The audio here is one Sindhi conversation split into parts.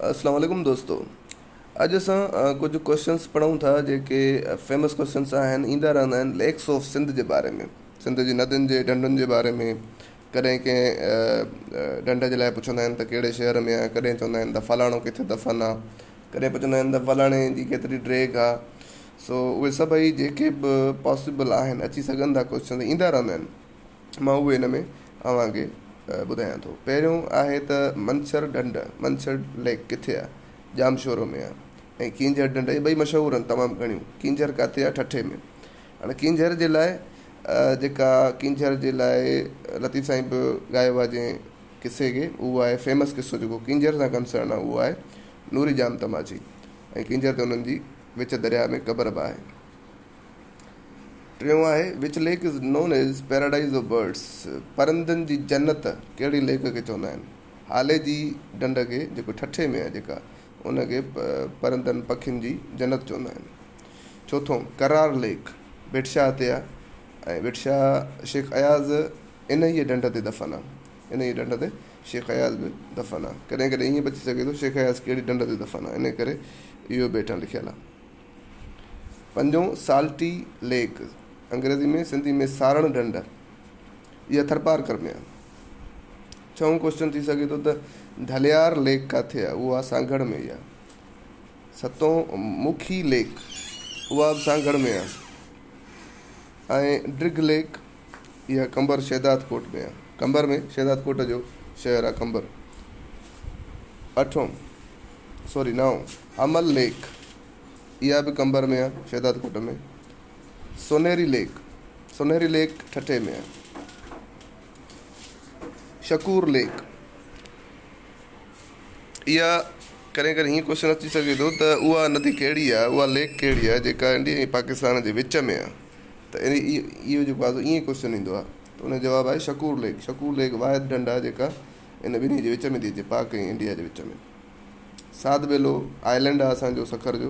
اسلام عليڪم دوستو اڄ اسان ڪجهه ڪوشچنس پڙهون ٿا جيڪي فيمس ڪوشچنس آهن ايندا رهندا آهن ليڪس آف سنڌ جي باري ۾ سنڌ جي ندين جي ڍنڍن جي باري ۾ ڪڏهن ڪنهن ڍنڍ جي لاء پڇندا آهن ته ڪهڙي شهر ۾ آهي ڪڏهن چوندا آهن ته فلاڻو ڪٿي دفن آهي ڪڏهن پڇندا آهن ته فلاڻي جي ڪيتري ڊريگهه آهي سو اهي سڀئي جيڪي به پاسيبل آهن اچي سگهن ٿا ڪوشچن ايندا رهندا آهن مان اهي هن ۾ اوهان کي ٻڌايان ٿو. پهريون آهي ته منڇر ڍنڍ، منڇر ليڪ، ڪٿي آهي؟ ڄامشورو ۾ آهي ۽ ڪينجهر ڍنڍ اهي ٻئي مشهور آهن تمام گهڻيون. ڪينجهر ڪاٿي آهي؟ ٺٽي ۾. هاڻي ڪينجهر جي لاء جيڪا ڪينجهر جي لاء لطيف سائين به ڳايو آهي جنهن قصي کي اهو آهي فيمس قصو جيڪو ڪينجهر سان ڪنسرن آهي اهو آهي نوري ڄام تماچي ۽ ڪينجهر تي انهن جي وچ درياء ۾ قبر به آهي. ٽيون آهي which lake is known as paradise of birds پرندن جي جنت ڪهڙي ليڪ کي چوندا آهن هاليجي ڍنڍ کي جيڪو ٺٽي ۾ آهي جيڪا ان کي پرندن پکين جي جنت چوندا آهن چوٿون قرار ليڪ ڀٽ شاهه تي آهي ۽ ڀٽ شاهه شيخ اياز انهيء ڍنڍ تي دفن آهي انهيء ڍنڍ تي شيخ اياز به دفن آهي ڪڏهن ڪڏهن ائين به اچي سگهي ٿو شيخ اياز ڪهڙي ڍنڍ تي دفن آهي ان ڪري اهو به هيٺان لکيل آهي پنجون سالٽي ليڪ، انگريزي ۾ سنڌي ۾ سارڻ ڍنڍ، اها ٿرپارڪر ۾ آهي. ڇهون ڪوشچن ٿي سگهي ٿو ته ڌليار ليڪ ڪاٿي آهي؟ اها سانگهڙ ۾ ئي آهي. ستون مکي ليڪ، اها به سانگهڙ ۾ آهي. ۽ ڊرگهه ليڪ، اها قمبر شهدادڪوٽ ۾ آهي. قمبر ۾ شهدادڪوٽ جو شهر آهي قمبر. اٺون سوري نائون حمل ليڪ، اها به قمبر ۾ آهي شهدادڪوٽ ۾. سونهري ليڪ، سونهري ليڪ ٺٽي ۾ آهي. شڪور ليڪ، اها ڪڏهن ڪڏهن هيئن ڪوشچن اچي سگهي ٿو ته اها ندي ڪهڙي آهي اها ليڪ ڪهڙي آهي جيڪا انڊيا ۽ پاڪستان جي وچ ۾ آهي ته اهو جيڪو آهي ائين ڪوشچن ايندو آهي ته ان جو جواب آهي شڪور ليڪ شڪور ليڪ واحد ڍنڍ آهي جيڪا ان ٻنهي جي وچ ۾ ٿي اچي پاڪ ۽ انڊيا جي وچ ۾ ساڌ ٻيلو آئلينڊ آهي اسانجو سکر جو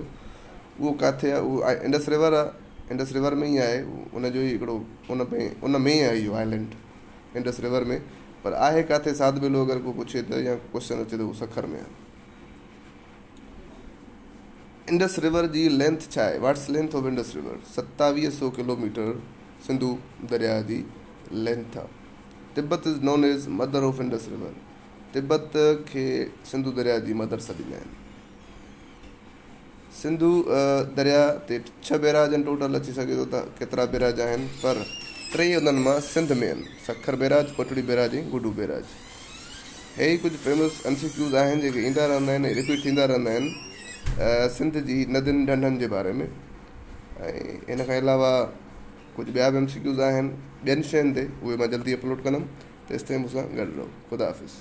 اهو ڪاٿي آهي اهو انڊس ريور آهي انڊس ريور ۾ ئي آهي ان جو ئي هڪڙو ان ۾ ان ۾ ئي آهي اهو آئلينڊ انڊس ريور ۾ پر آهي ڪاٿي ساڌ ٻيلو اگر ڪو پڇي ته يا ڪوشچن اچي ته اهو سکر ۾ آهي انڊس ريور جي لينٿ ڇا آهي what's length of Indus river ستاويهه سو ڪلوميٽر سنڌو درياء جي لينٿ آهي Tibet is known as mother of Indus river Tibet کي سنڌو درياء جي مدر سڏيندا آهن. سنڌو درياء تي ڇهه بيراج آهن ٽوٽل اچي سگهي ٿو ته ڪيترا بيراج آهن پر ٽي انهن مان سنڌ ۾ آهن Sukkur barrage, Kotri barrage ۽ Guddu barrage. هي ئي ڪجهه فيمس ايم سي ڪيوز آهن جيڪي ايندا رهندا آهن ۽ رپيٽ ٿيندا رهندا آهن سنڌ جي ندين ڍنڍن جي باري ۾ ۽ ان کان علاوه ڪجهه ٻيا به ايم سي ڪيوز آهن ٻين شين تي اهي مان جلدي اپلوڊ ڪندم تيستائين مون سان گڏ رهو خدا حافظ.